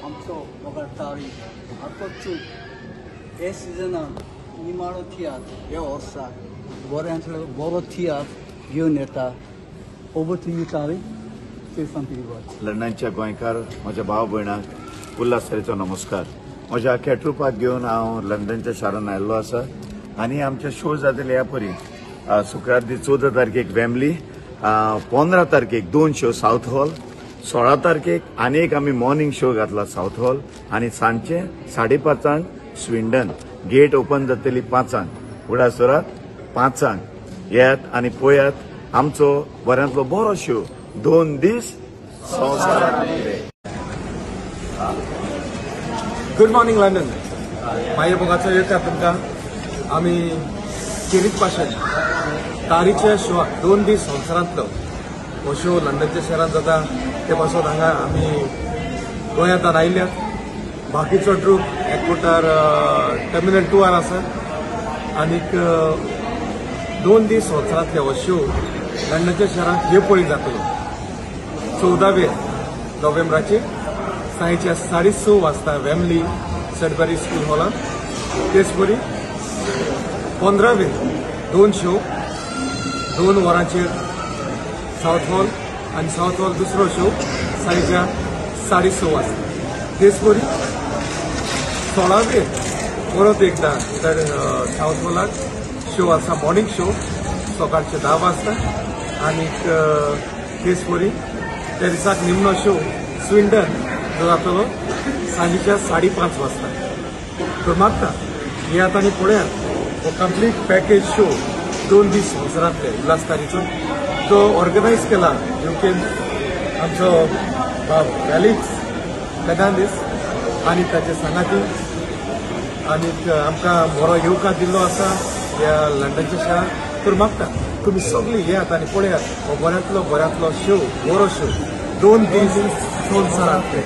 आमचो मोगाळ तारी आतांच हे सिजनान निमाणो तियात्र ह्या वर्साक बऱ्यांतलो बरो तियात्र घेवन येता. Over to you Tari, say something about. लंडनच्या गोंयकार म्हज्या भाव भयणांक उल्हास तरेचो नमस्कार. म्हज्या आख्या ट्रुपाक घेवन हांव लंडनच्या शारान आयिल्लो आसा आनी आमचे शो जातले ह्या परी. शुक्रार दीस 14 तारखेक वेम्बली, 15 तारखेक 2 शो सावथ हॉल, 16 तारखेक आनी एक आमी मॉर्निंग शो घातला सावथ हॉल आनी सांजचे 5:30 स्विंडन. गेट ओपन जातली 5:00. उडास दवरात 5:00 येयात आनी पळयात आमचो बऱ्यांतलो बरो शो 2 दीस संवसारांतले. Good morning London. मागीर मोगाचो येवकार तुमकां. आमी खेरीत भाशेन तारीच्या शोआक 2 दीस संवसारांतलो हो शो लंडनच्या शहरांत जाता ते पासत हांगा आमी गोंयांत आयिल्ल्यात. बाकीचो ट्रूप एअरपोर्टार टर्मिनल 2 आसा आनीक 2 दीस संवसारांतले हो शो लंडनच्या शहरांत हे पळय जातलो. 14 नोव्हेंबराचेर सांजच्या 6:30 वाजता वेम्बली सडबरी स्कूल हॉलांत. तेच परी 15 2 शो 2 वरांचेर सावथ हॉल आनी सावथ हॉल दुसरो शो सांजच्या 6:30 वाजता. तेच परी 16 परत एकदां सावथ हॉलाक शो आसा, मॉर्निंग शो सकाळचे 10 वाजता. आनीक तेच परी त्या दिसाक निमणो शो स्विंडन जो जातलो सांजेच्या 5:30 वाजता. तर मागता येयात आनी पळयात हो कंप्लीट पॅकेज शो 2 दीस संवसारांतले उल्हास तारीचो जो ऑर्गनायज केला युकेन आमचो बाब फॅलिक्स फेर्नांडीस आनी ताचे सांगाती आनीक आमकां बरो येवकार दिल्लो आसा ह्या लंडनच्या शहरांत. तर मागता तुमी सगळीं येयात आनी पळयात हो बऱ्यांतलो बऱ्यांतलो शो, बरो शो 2 दीस संवसारांतले.